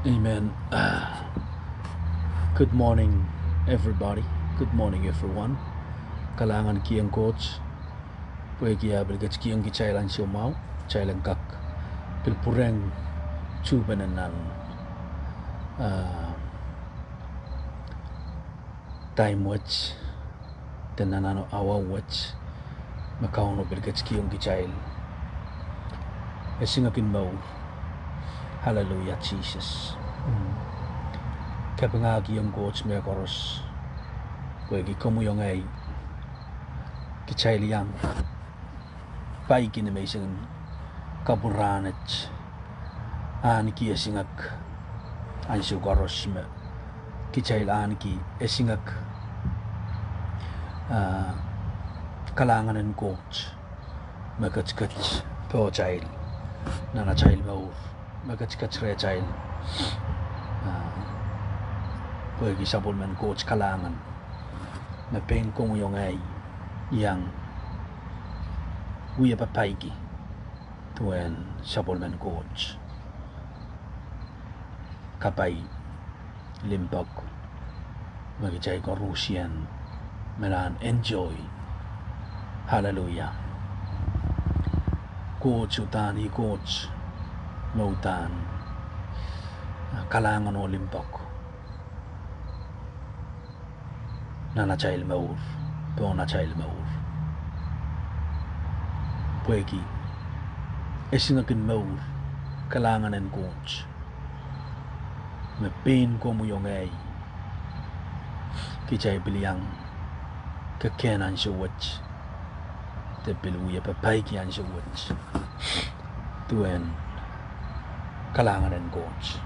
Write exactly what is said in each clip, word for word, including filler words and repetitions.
Amen. Good morning, everybody. Good morning, everyone. Kalahngan kihong Koht pwehki eh pil ketikihong kitail ansou mwahu, kitail en kak pil pwurehng tuhpene nan, ah, time wet, de nan awa wet, me Kauno pil ketikihong kitail esingakin mour. Hallelujah, Jesus. Kapingahkihong Koht mehkoaros pwehki komwi oh ngehi kitail iang paikin me I sehse kapwurehng ahneki esingek ansou koaros me kitail ahneki esingek, ah, kalahngan en Koht me ketiket pohtail nan atail mour, me ketiket rehtail, ah, pwehki sapwellimen Koht kalahngan me pein komwi oh ngehi iang wie papaiki duwen sapwellimen Koht kapai limpoak me kitail koaruhsie me lahn enjoy. Hallelujah. Koht uhdahn ih Koht me uhdahn kalahngan oh limpoak nan atail mour, pohn atail mour. Pwehki esingakin mour, kalahngan en Koht me pein komwi oh ngehi kitail pil iang kekehn ansou wet, de pil wie papaiki ansou wet duwen kalahngan en Koht.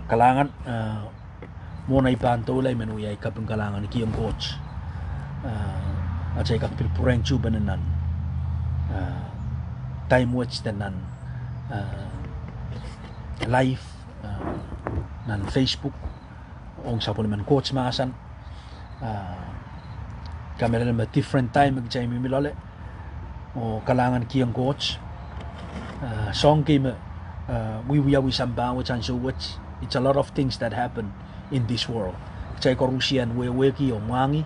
Kalahngan, ah, mwohn ei pahn doula I men wia ei kaping kalahngan kihong Koht, ah, atail kak pil pwurehng tuhpene nan, ah, time wet de nan, ah, live, ah, nan Facebook ong sapwellimen Koht mahsen. Ah, kamehlele me different time me kitail mihmi loale oh kalahngan kihong Koht. Ah, soahng kei me, ah, wiewiawi sampah wet ansou wet. It's a lot of things that happen in this world. Kitail koaruhsie wehwehki oh mwahngih,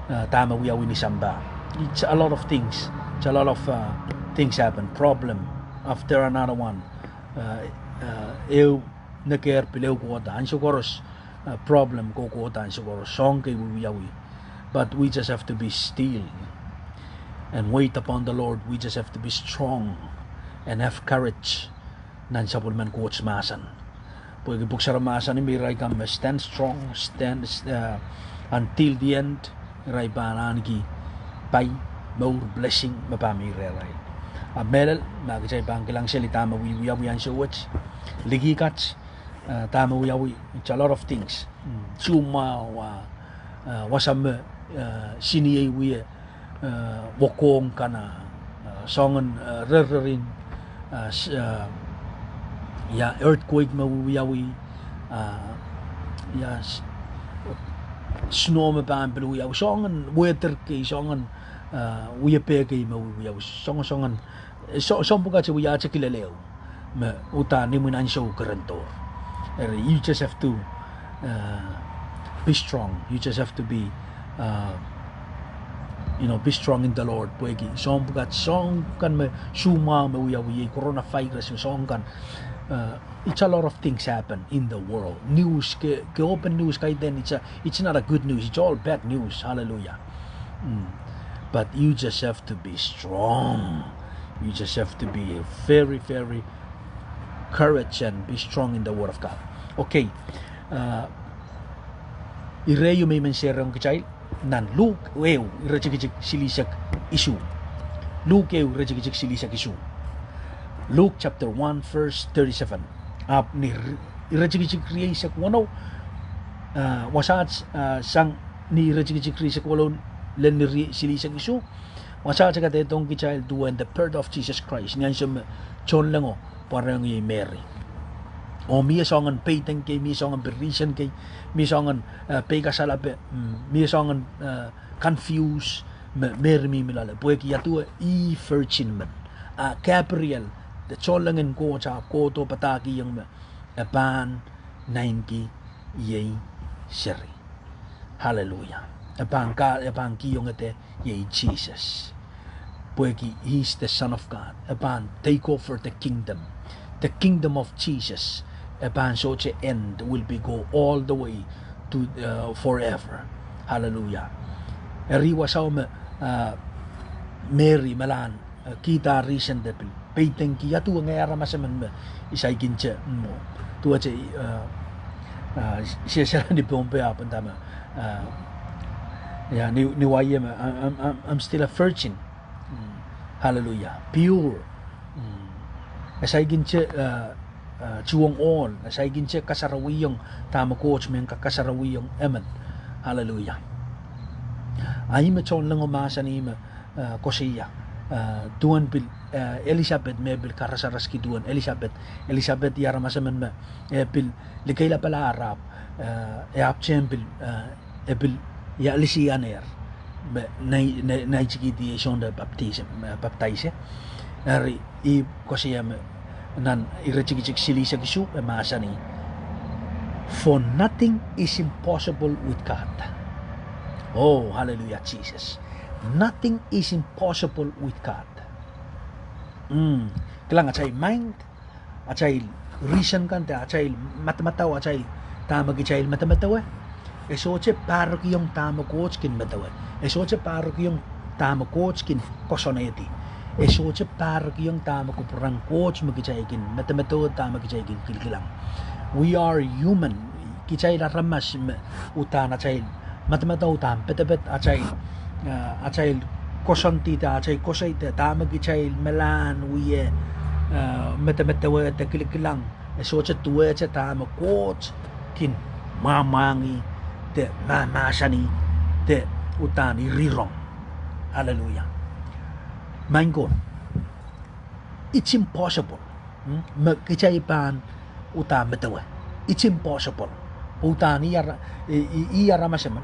ah, dahme wiawi ni sampah. It's a lot of things. It's a lot of, ah, things happen. Problem after another one. Ah, ah, ehu nekehr pil ehu kohda ansou koaros. Ah, problem kohkohda ansou koaros, soahng kei wiewiawi. But we just have to be still and wait upon the Lord. We just have to be strong and have courage nan sapwellimen Koht mahsen. Pwehki Pwuhk Sarawi mahsanih me irail kan me stand strong, stand, ah, until the end, irail pahn ahneki pai, mour, blessing me pahn mih rehrail. Ah, mehlel ma kitail pahn kilang seli dahme wiewiawi ansou wet, liki kat, ah, dahme wiawi, it's a lot of things. Sumwahu, ah, wasa me, ah, sini ei wie, ah, wakohng kan, ah, soangen, ah, rerrerin, ah, ia earthquake me wiewiawi, ah, ia snow me pahn pil wiawi, soangen weather kei, soangen, ah, wiepe kei me wiewiawi, soangen, soangen, soahng pwukat e wiahte kilel ehu me uhdahn imwin ansou kerendohr. Eri, you just have to, uh, be strong. You just have to be, uh, you know, be strong in the Lord. Pwehki soahng pwukat, soahng kan me sumwahu me wiawi, ei coronavirus, soahng kan, uh, it's a lot of things happen in the world. News, ke, ke open news kaidehn, it's a, it's not a good news. It's all bad news. Hallelujah. But you just have to be strong. You just have to be very, very courage and be strong in the word of God. Okay. Ire ieu me I men share ong kitail nan Luk ehu, iretikitik silihsek isuh. Luk ehu, iretikitik silihsek isuh. Luke chapter one, verse thirty-seven. Ahpw ni iretikitik rieisek weneu, wasaht sang ni iretikitik rieisek weneu lel ni silihsek isuh, wasaht e kadehdehiong kitail duwen the birth of Jesus Christ, ni ansou me Sohn Lengo pwarehiong Meri. Oh mie soangen peidek kei, mie soangen pirihsen kei, mie soangen peikasal ape, mie soangen confuse me Meri mihmi loale. Pwehki ia duwe, ih virgin men. A Gabriel, de Sohn Lengen Koht ahpw kohdo padahkihong me E pahn naineki iei seri. Hallelujah. E pahn ka, e pahn kihong ede iei Sises. Pwehki he is the Son of God. E pahn take over the kingdom. The kingdom of Jesus. E pahn sohte end, will be go all the way to, uh, forever. Hallelujah. Eri wasao me, uh, Meri me lahn, uh, kihda reason de pil peidengki ia duwen ngehi aramas emen me I saikinte mwo. Duwehte, uh, uh, sehse ni Pohnpei ahpw nda me, uh, yeah, ni, ni wai me, I'm, I'm, I'm, I'm still a virgin. Mm. Hallelujah. Pure. Mm. E saikinte, uh, uh, tuhwong ohl, e saikinte kasarawihong dahme Koht men kak kasarawihong emen. Hallelujah. A ih me tohnlengo mahsanih me, uh, koasoia, uh, duwen pil, uh, Elisabet me pil karasaraski duwen Elisabet. Elisabet ih aramas emen me, eh, pil likeilapala ar ahpw, uh, e ahpwtehn pil, uh, e pil, ia, lisianehr me nai, nai, naitikihdi ei sounde baptism, eh, baptaise. Eri ih koasoia me nan iretikitik silihsek isuh e mahsanih, "For nothing is impossible with God." Oh, hallelujah, Jesus. Nothing is impossible with God. Mm. Kilang atail mind, atail reason kan de atail madamadau, atail dahme kitail medemedewe. E sohte pahrekiong dahme Koht kin medewe. E sohte pahrekiong dahme Koht kin koasoanehdi. E sohte pahrekiong dahme kupwuren Koht me kitail kin medemedewe, dahme kitail kin kilkilang. We are human. Kitail aramas me uhdahn atail madamadau uhdahn pedeped, atail, uh, atail koasoandi de atail koasoi de dahme kitail melahn wie, uh, medemedewe de kilkilang. E sohte duwehte dahme Koht kin mwamwahngih de mahmahsanih de uhdahn irirong. Hallelujah. Maing ko, it's impossible. Mm, me kitail pahn uhdahn medewe. It's impossible. Pwe uhdahn ih ara-, ih, ih, ih aramas emen.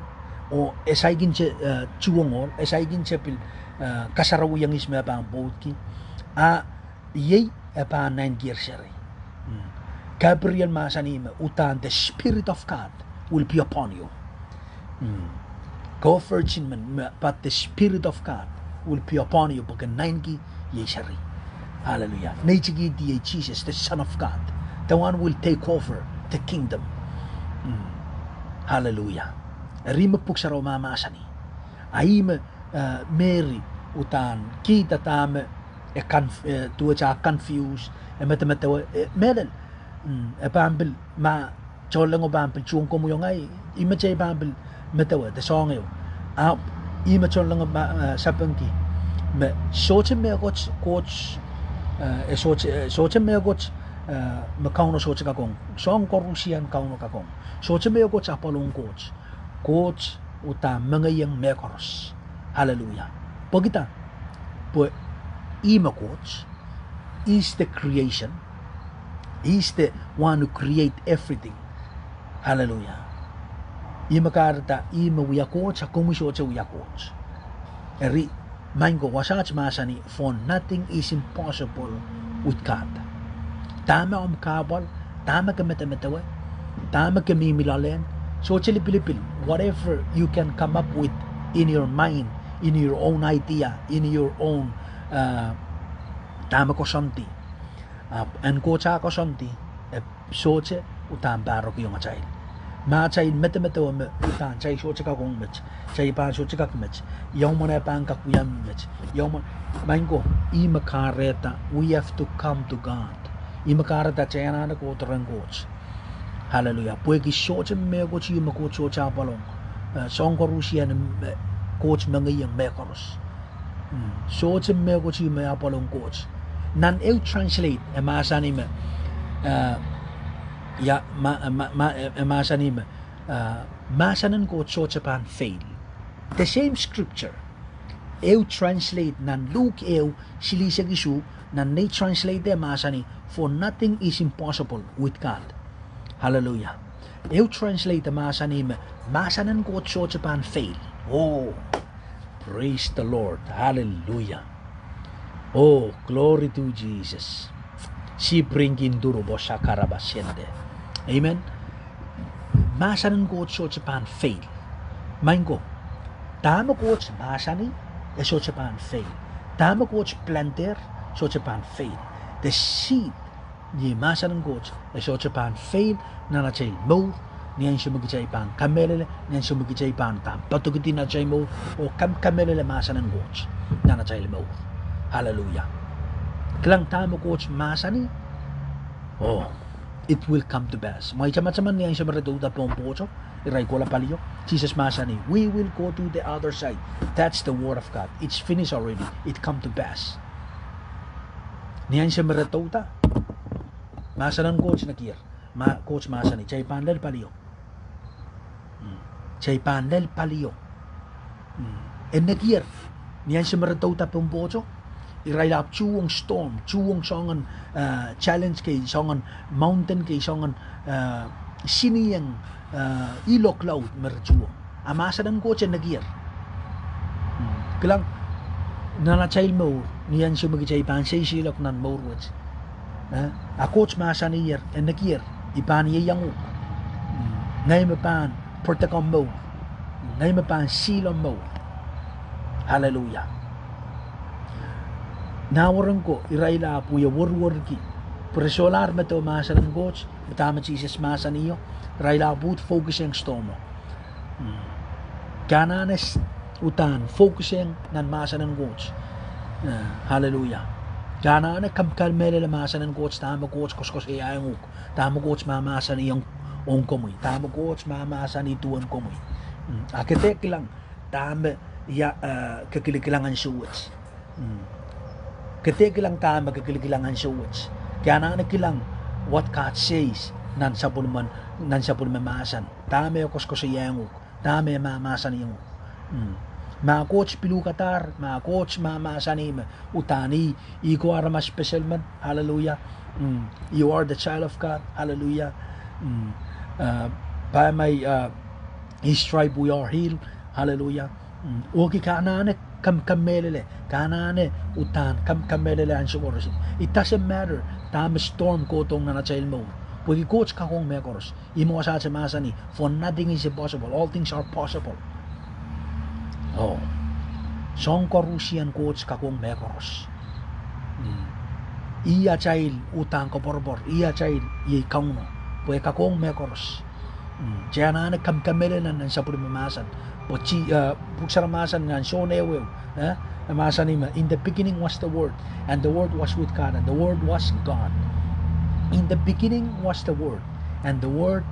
Oh e saikinte, eh, tuhwong ohl, e saikinte pil, eh, kasarawihong ihs me pahn pwoudki. A iei e pahn nainkier seri. Mm. Gabriel mahsanih me uhdahn the Spirit of God will be upon you. Mm. Go virgin men, me, but the Spirit of God will be upon you, pwe ke naineki iei seri. Hallelujah. Neitikihdi iei Jesus, the Son of God, the one will take over the kingdom. Mm. Hallelujah. Eri me Pwuhk Sarawi mahmahsanih. A ih me, eh, Meri uhdahn kihda dahme e conf-, eh, duwehte a confuse, e medemedewe, eh, mehlel. Mm, e pahn pil ma tohnlengo pahn pil tuhwong komwi oh ngehi, ih me kitail pahn pil medewe de soahng ehu. Ahpw ih me tohnlengo ma, eh, sapengki me sohte mehkot Koht, eh, e sohte, eh, sohte mehkot, eh, me Kauno sohte kak ong. Soahng koarusie Kauno kak ong. Sohte mehkot apwal ong Koht. Koht uhdahn mengeiong mehkoaros. Hallelujah. Pwekida? Pwe ih me Koht. He is the creation. He is the one who create everything. Hallelujah. Ih me kahrehda ih me wia Koht, a komwi sohte wia Koht. Eri, maing ko, wasaht mahsanih, "For nothing is impossible with God." Dahme omw kahpwal, dahme ke medemedewe, dahme ke mihmi loalehng, sohte lipilipil, whatever you can come up with in your mind, in your own idea, in your own, uh, dahme koasoandi. Ahpw en Koht ah koasoandi, e sohte uhdahn pahrekiong atail. Ma atail medemedewe me uhdahn kitail sohte kak ong met, kitail pahn sohte kak met, ia mwomwen e pahn kak wia met, ia mwomwen, maing ko, ih me kahrehda we have to come to God. Ih me kahrehda kitail anahne kohdo rehn Koht. Hallelujah. Pwehki sohte mehkot ih me Koht sohte apwal ong. Eh, soahng koarusie, eh, Koht mengeiong mehkoaros. Mm, sohte mehkot ih me apwal ong Koht. Nan ehu translate, e mahsanih me, eh, ia, ma, ma, ma, e, e mahsanih me, eh, mahsen en Koht sohte pahn fail. The same scripture. Ehu translate nan Luk ehu silihsek isuh, nan nei translate e mahsanih, "For nothing is impossible with God." Hallelujah. Ehu translate e mahsanih me, mahsen en Koht sohte pahn fail. Oh, praise the Lord. Hallelujah. Oh, glory to Jesus. Amen. Mahsen en Koht sohte pahn fail. Maing ko, dahme Koht mahsanih, e sohte pahn fail. Dahme Koht plantehr, sohte pahn fail. De seed, iei mahsen en Koht, e sohte pahn fail nan atail mour, ni ansou me kitail pahn kamehlele, ni ansou me kitail pahn pahn padokedi nan atail mour oh kam- kamehlele mahsen en Koht nan atail mour. Hallelujah. Kilang, dahme Koht mahsanih, oh, it will come to pass. Mwein tamataman ni ansou me re touda pohn pwohto, irail kohla palio, Sises mahsanih, we will go to the other side. That's the word of God. It's finished already. It come to pass. Ni ansou me re touda, mahsen en Koht nekier. Ma- Koht mahsanih, kitail pahn lel palio. Kitail pahn lel palio. E nekier, ni ansou me re touda pohn pwohto, irail ahpw tuhwong storm, tuhwong soangen challenge kei, soangen mountain kei, soangen sinieng, ilok laud me re tuhwong. A mahsen en Koht e nekier. Kilang, nan atail mour, ni ansou me kitail pahn seiseilok nan mour wet, a Koht mahsaniher, e nekier, I pahn ieiang uhk. Ngehi me pahn protect omw mour. Ngehi me pahn seal omw mour. Hallelujah. Nanweren ko irail ahpw wie werwerki, pwe re solahr medewe mahsen en Koht, me dahme Sises mahsanih o, irail ahpw uhd focusehng stormo. Ke anahne s- uhdahn focusehng nan mahsen en Koht. Hallelujah. Ke anahne kam- kamehlele mahsen en Koht, dahme Koht koasoakoasoiaiong uhk, dahme Koht mahmahsanihong komwi, dahme Koht mahmahsanih duwen komwi. A ke dehr kilang dahme ia- ke kilikilang ansou wet. Ke dehr kilang dahme ke kilikilang ansou wet. Ke anahne kilang what God says nan sapwellime, nan sapwellime mahsen. Dahme e koasoakoasoiaiong uhk, dahme e mahmahsanihong uhk. Ma Koht piluhkadahr, ma Koht mahmahsanih me uhdahn ih, ih ko aramas special men, hallelujah. You are the child of God, hallelujah. By my, his stripe we are healed, hallelujah. Oh ke anahne kam- kamehlele, ke anahne uhdahn kam- kamehlele ansou koaros. It doesn't matter dahme storm kohdohng nan atail mour, pwehki Koht kak ong mehkoaros. Ih me wasaht e mahsanih, for nothing is impossible, all things are possible. Oh, soahng koaruhsie Koht kak ong mehkoaros. Ih atail uhdahn koapworopwor, ih atail iei Kauno, pwe e kak ong mehkoaros. Kitail anahne kam- kamehlele nan sapwellime mahsen. Pwe pwuhk sarawi mahsanih nan Sohn ehuehu, e mahsanih me, in the beginning was the Word, and the Word was with God, and the Word was God. In the beginning was the Word, and the Word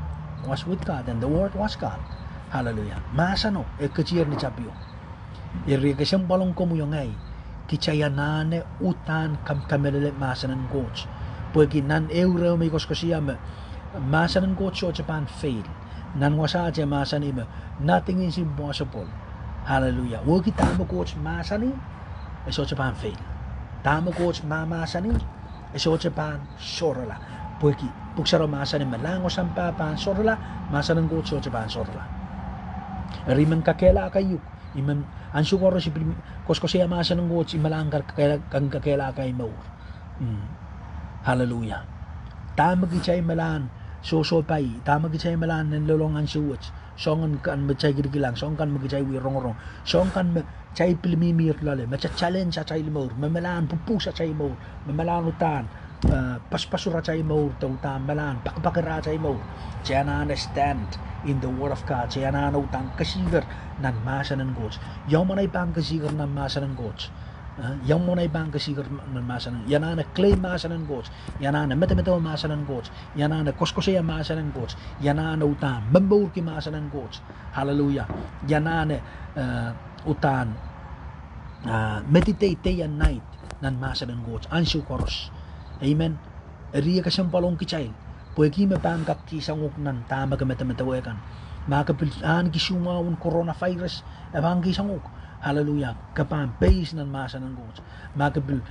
was with God, and the Word was God. Hallelujah. Mahseno e ketier ni tapio. Eri e kesempwal ong komwi oh ngehi, kitail anahne uhdahn kam- kamehlele mahsen en Koht. Pwehki nan ehu ire me I koasoakoasoia me mahsen en Koht sohte pahn fail. Nan wasaht e mahsanih me nothing is impossible. Hallelujah. Wehwehki dahme Koht mahsanih, e sohte pahn fail. Dahme Koht mahmahsanih, e sohte pahn sohrala. Pwehki pwuhk sarawi mahsanih me lahngo sampah pahn sohrala, mahsen en Koht sohte pahn sohrala. Eri I men kakehlaka uhk, I men ansou koaros I pil koasoakoasoia mahsen en Koht, I melahn kakehlaka ahi mour. Hallelujah. Dahme kitail melahn sohsohpai, dahme kitail melahn nanlenglong ansou wet, soangen kan me kitail kilikilang, soangen kan me kitail wie rongorong, soangen kan me kitail pil mihmihr loale, me challenge atail mour, me melahn pwupwuhs atail mour, me melahn uhdahn pasupasur atail mour, de uhdahn melahn pakipakira atail mour. Kitail anahne stand in the word of God. Kitail anahne uhdahn kesiker nan mahsen en Koht. Ia mwomwen ei pahn kesiker nan mahsen en Koht? Ia mwomwen ei pahn kesiker nan mahsen en, ia anahne claim mahsen en Koht, ia anahne medemedewe mahsen en Koht, ia anahne koasoakoasoia mahsen en Koht, ia anahne uhdahn momourki mahsen en Koht. Hallelujah. Ia anahne uhdahn meditate day and night nan mahsen en Koht ansou koaros. Amen. Eri e kesempwal ong kitail, pwehki me pahn kak kihsang uhk nan dahme ke medemedewehkan. Ma ke pil ahneki soumwahun coronavirus, e pahn kihsang uhk. Hallelujah. Ke pahn peis nan mahsen en Koht. Ma ke pil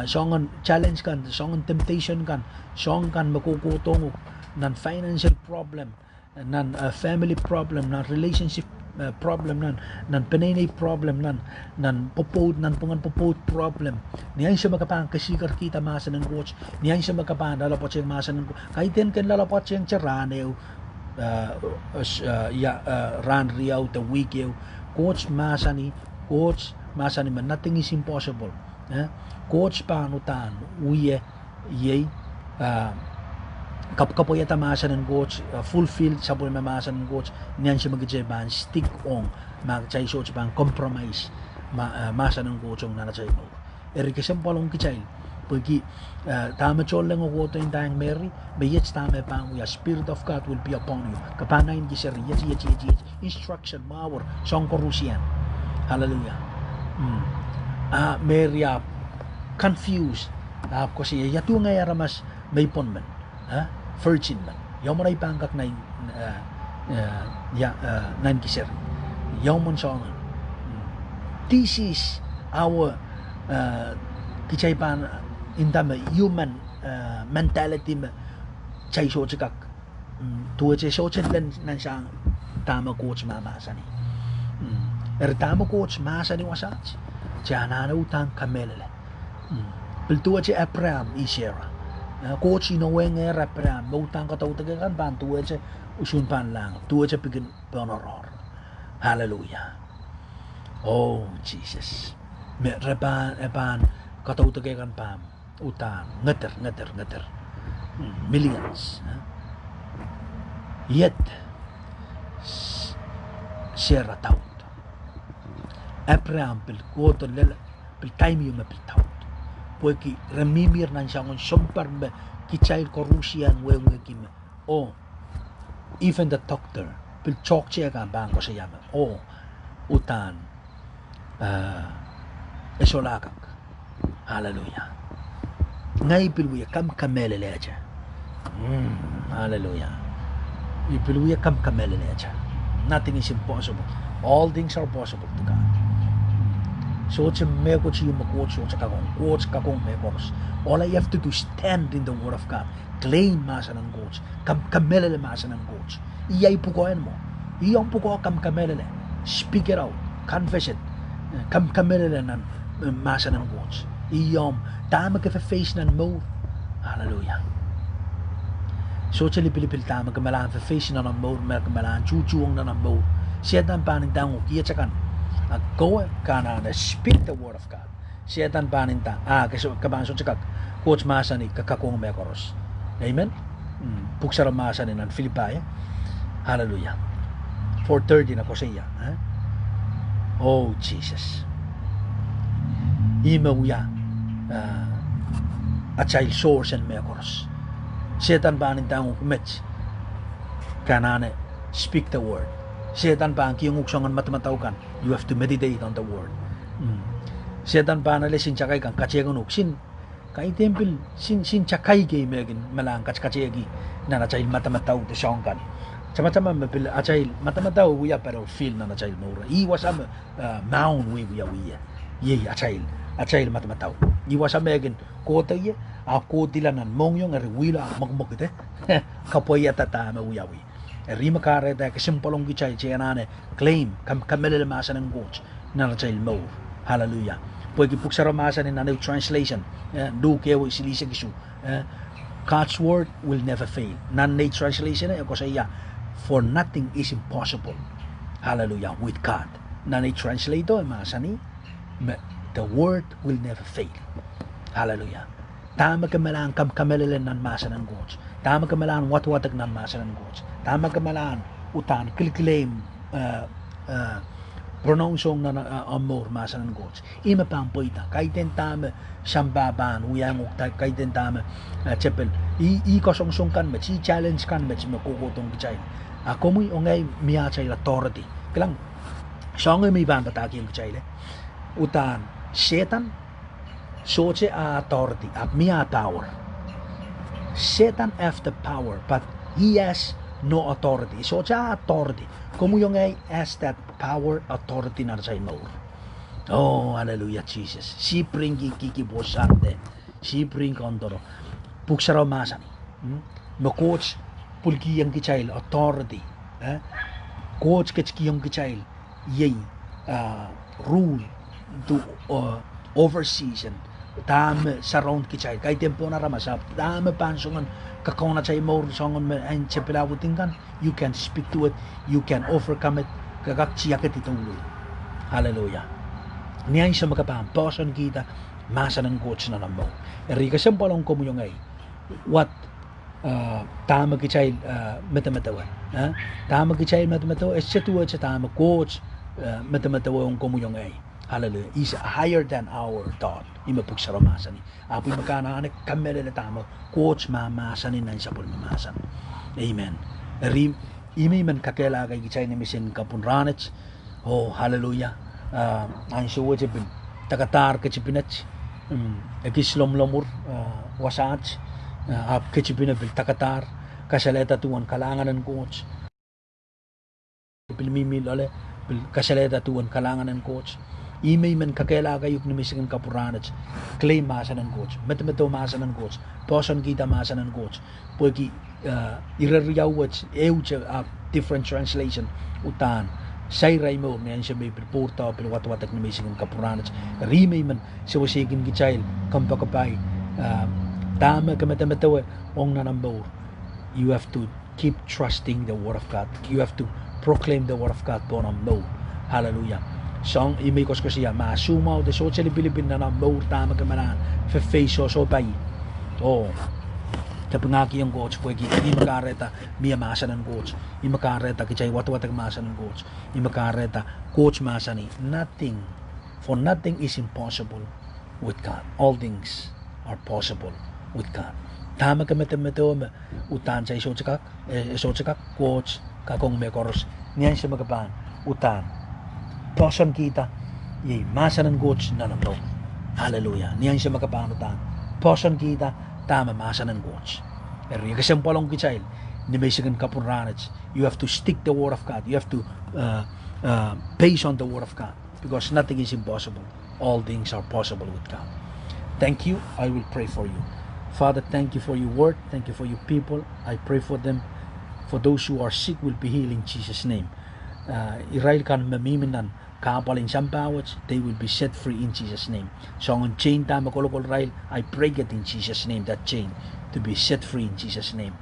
soangen challenge kan, soangen temptation kan, soangen kan me kohkohdohng uhk, nan financial problem, nan family problem, nan relationship eh, problem nan, nan peneinei problem nan, nan pwopwoud, nanpwungen pwopwoud problem. Ni ansou me ke pahn kesikerkihda mahsen en Koht, ni ansou me ke pahn loalopwoatieng mahsen en Koht, kaidehn ken loalopwoatiengte rahn ehu, eh, eh, ia, eh, rahn riau de wihk ehu, Koht mahsanih, Koht mahsanih me nothing is impossible. Eh, Koht pahn uhdahn wia, iei, ah, kapwkapwaiada mahsen en Koht, ah, fulfill sapwellime mahsen en Koht, ni ansou me kitail pahn stick ong, ma kitail sohte pahn compromise, ma, ah, mahsen en Koht ong nan atail mour. Eri kesempwal ong kitail, pwehki, ah, dahme tohnleng kohdo ndahng Meri, me iet dahme pahn wia, Spirit of God will be upon you. Ke pahn naineki seri, iet, iet, iet, iet. Instruction, mwahu, soang koaruhsie. Hallelujah. Mm. Ah, Meri ahpw confused. Ahpw koasoia, ia duwen ngehi aramas me I pwon men, eh? Virgin men. Ia mwomwen ei pahn kak nain, eh, eh, ia, eh, naineki seri. Ia mwomwen soangen. Mm. This is our, eh, kitail pahn nda me human, eh, mentality me kitail sohte kak Mm, duwehte sohte len nan sang dahme Koht mahmahsanih. Mm, eri dahme Koht mahsanih wasaht, kitail anahne uhdahn kamehlele. Mm, pil duwehte Apraam oh Sera. Eh, Koht inowengehr Apraam, me uhdahn kadaudok kan pahn duwehte usun pahn lahng, duwehte pikin pohn oaroahr. Hallelujah. Oh, Sises. Me re pahn, e pahn kadaudok kan pahn uhdahn ngeder, ngeder, ngeder. Mm, millions, eh? Yet, S-, Sera doubt. Apraam pil kohdo lel, pil time ieu me pil doubt. Pwehki re mihmi nan soangen sounpar me kitail koaruhsie wehwehki me, oh, even the doctor, pil toahkte kan pahn koasoia me, oh, uhdahn, eh, e solahr kak. Hallelujah. Ngehi pil wia kamkamehlelehte. Mm, hallelujah. I pil wia kamkamehlelehte. Nothing is impossible. All things are possible to God. Sohte mehkot ieu me Koht sohte kak ong. Koht kak ong mehkoaros. All I have to do, stand in the word of God. Claim mahsen en Koht. Kam-, kamehlele mahsen en Koht. Iei pwukoa en mwo. Iei omw pwukoa, kamkamehlele. Speak it out. Confess it. Eh, kam-, kamehlele nan, eh, mahsen en Koht. Iei omw, dahme ke face nan mour. Hallelujah. Sohte lipilipil dahme ke malahn face nan omw mour, me ke malahn tuhtuhwong nan omw mour. Sehdan pahn ndahng uhk iet akan. A kowe ke anahne speak the word of God. Sehdan pahn nda, ah, ke so-, ke pahn sohte kak. Koht mahsanih, ke kak ong mehkoaros. Amen. Mm, Pwuhk Sarawi mahsanih nan Filipai, eh? Hallelujah. Four thirteen e koasoia, eh? Oh, Sises. Ih me wia, ah, atail source en mehkoaros. Sehdan pahn ndahng uhk met, ke anahne speak the word. Sehdan pahn kihong uhk soangen madamadau kan. You have to meditate on the word. Mm. Sehdan pahn ale sin takai kan katehkin uhk, sin, kaidehn pil, sin, sin takai kei me kin malahn katkatehki nan atail madamadau de soahng kan. Tamataman me pil atail madamadau wia battlefield nan atail mour. Ih wasa me, eh, maun wiewia wie. Iei atail, atail madamadau. Ih wasa me kin kohdo ie, ahpw kohdihla nan mohngiong eri wihla ahpw mwekimwekid. Kapwaiada dahme wiawi. Eri me kahrehda e kesempwal ong kitail kitail anahne claim, kam-, kamehlele mahsen en Koht nan atail mour. Hallelujah. Pwehki Pwuhk Sarawi mahsanih nan ehu translation, eh, Luk ehu silihsek isuh, eh, God's word will never fail. Nan nei translation e koasoia, for nothing is impossible. Hallelujah, with God. Nan ei translator e mahsanih, me, the word will never fail. Hallelujah. Dahme ke malahn kam-, kamehlele nan mahsen en Koht. Dahme ke malahn wadwadek nan mahsen en Koht. Dahme ke malahn uhdahn kilkilehm, eh, eh, pronounce ong nan, eh, omw mour mahsen en Koht. Ih me pahn pweida. Kaidehn dahme sampah pahn wiahiong uhk, kaidehn dahme, eh, tepil. Ih, ih kasongosong kan met, ih challenge kan met me kohkohdohng kitail. A komwi oh ngehi mie atail authority. Kilang, soahng me I pahn padahkihong kitail, eh? Uhdahn, Sehdan sohte authority, ahpw mie power. Sehdan have the power, but he has no authority. Sohte authority. Komwi oh ngehi has that power, authority nan atail mour. Oh, hallelujah, Sises. Sipring ki, ki, ki pwosande. Sipring kondoro. Pwuhk Sarawi mahsanih, mm, me Koht pwilkihong kitail authority, eh? Koht ketikihong kitail iei, ah, rule, de, ah, overseas, dahme surround kitail, kaidehn pohn aramas, ahpw dahme pahn soangen kakaun atail mour, soangen me ansou pilawedin kan, you can speak to it, you can overcome it, ke kak tiakedi douluhl. Hallelujah. Ni ansou me ke pahn poahsoankihda mahsen en Koht nan omw mour. Eri kesempwal ong komwi oh ngehi, what, ah, dahme kitail, ah, medemedewe, eh? Dahme kitail medemedewe, e sohte duwehte dahme Koht, ah, medemedewe ong komwi oh ngehi. Hallelujah. Is higher than our thought. Ihme pwuhk sarawio mahsanih. Ahpw ihme ke anahne kamehlele dahme Koht mahmahsanih nan sapwellime mahsen. Amen. Eri, ihme I men kakehlaka kitail nimenseng kapwun rahnwet. Oh, hallelujah. Ah, ansou wet e pil takadahr ketipin et, mm, ekis lomwlomwur, ah, wasaht, ah, ahpw ketipin e pil takadahr, kasalehda duwen kalahngan en Koht. Pil mihmi loale, pil kasalehda duwen kalahngan en Koht. Ihme I men kakehlaka uhk nimenseng kapwun rahnwet. Claim mahsen en Koht. Medemedewe mahsen en Koht. Poahsoankihda mahsen en Koht. Pwehki, ah, ire riau wet, ehute ahpw different translation uhdahn sair ahi mour ni ansou me I pil pwourda oh pil wadwadek nimenseng kapwun rahnwet. Eri ihme I men seweseikin kitail, kompoakepahi, ah, dahme ke medemedewe ong nan omw mour. You have to keep trusting the word of God. You have to proclaim the word of God pohn omw mour. Hallelujah. Soang, ihme I koasokoasoia, ma soumwahu de sohte lipilipil nan omw mour dahme ke men ahn fefei sohsohpai, oh, kapingahkihong Koht pwehki ihme kahrehda mie mahsen en Koht. Ihme kahrehda kitail wadwadek mahsen en Koht. Ihme kahrehda Koht mahsanih, nothing, for nothing is impossible with God. All things are possible with God. Dahme ke medemedewe me uhdahn se sohte kak, e, e sohte kak, Koht kak ong mehkoaros. Ni ansou me ke pahn uhdahn poahsoankihda, iei mahsen en Koht nan omw mour. Hallelujah. Ni ansou me ke pahn uhdahn poahsoankihda dahme mahsen en Koht. Eri kesempwal ong kitail nimenseng kapwun rahnwet. You have to stick the word of God. You have to, uh, uh, base on the word of God. Because nothing is impossible. All things are possible with God. Thank you. I will pray for you. Father, thank you for your word. Thank you for your people. I pray for them. For those who are sick will be healed in Jesus' name. Uh, irail kan me mihmi nan kahpwal en sampah wet, they will be set free in Jesus' name. Soangen chain dahme kolokol irail, I break it in Jesus' name, that chain to be set free in Jesus' name.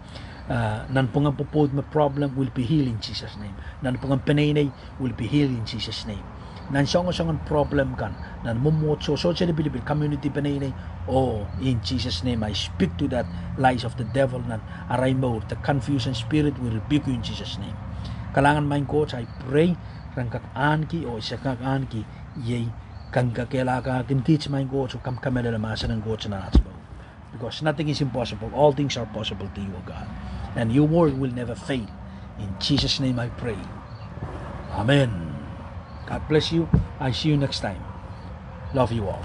Uh, nanpwungen pwopwoud me problem will be healed in Jesus' name. Nanpwungen peneinei will be healed in Jesus' name. Nan soangen soangen problem kan, nan mwomwohdiso, sohte lipilipil, community peneinei, oh, in Jesus' name I speak to that lies of the devil nan arail mour, the confusion spirit, we rebuke you in Jesus' name. Kalahngan maing Koht, I pray, ren kak ahneki, oh se kak ahneki, iei, ken kakehlakahkin kiht maing Koht, oh kamw kamehlele mahsen en Koht nan aht mour. Because nothing is impossible. All things are possible to you, O God. And your word will never fail. In Jesus' name I pray. Amen. God bless you. I see you next time. Love you all.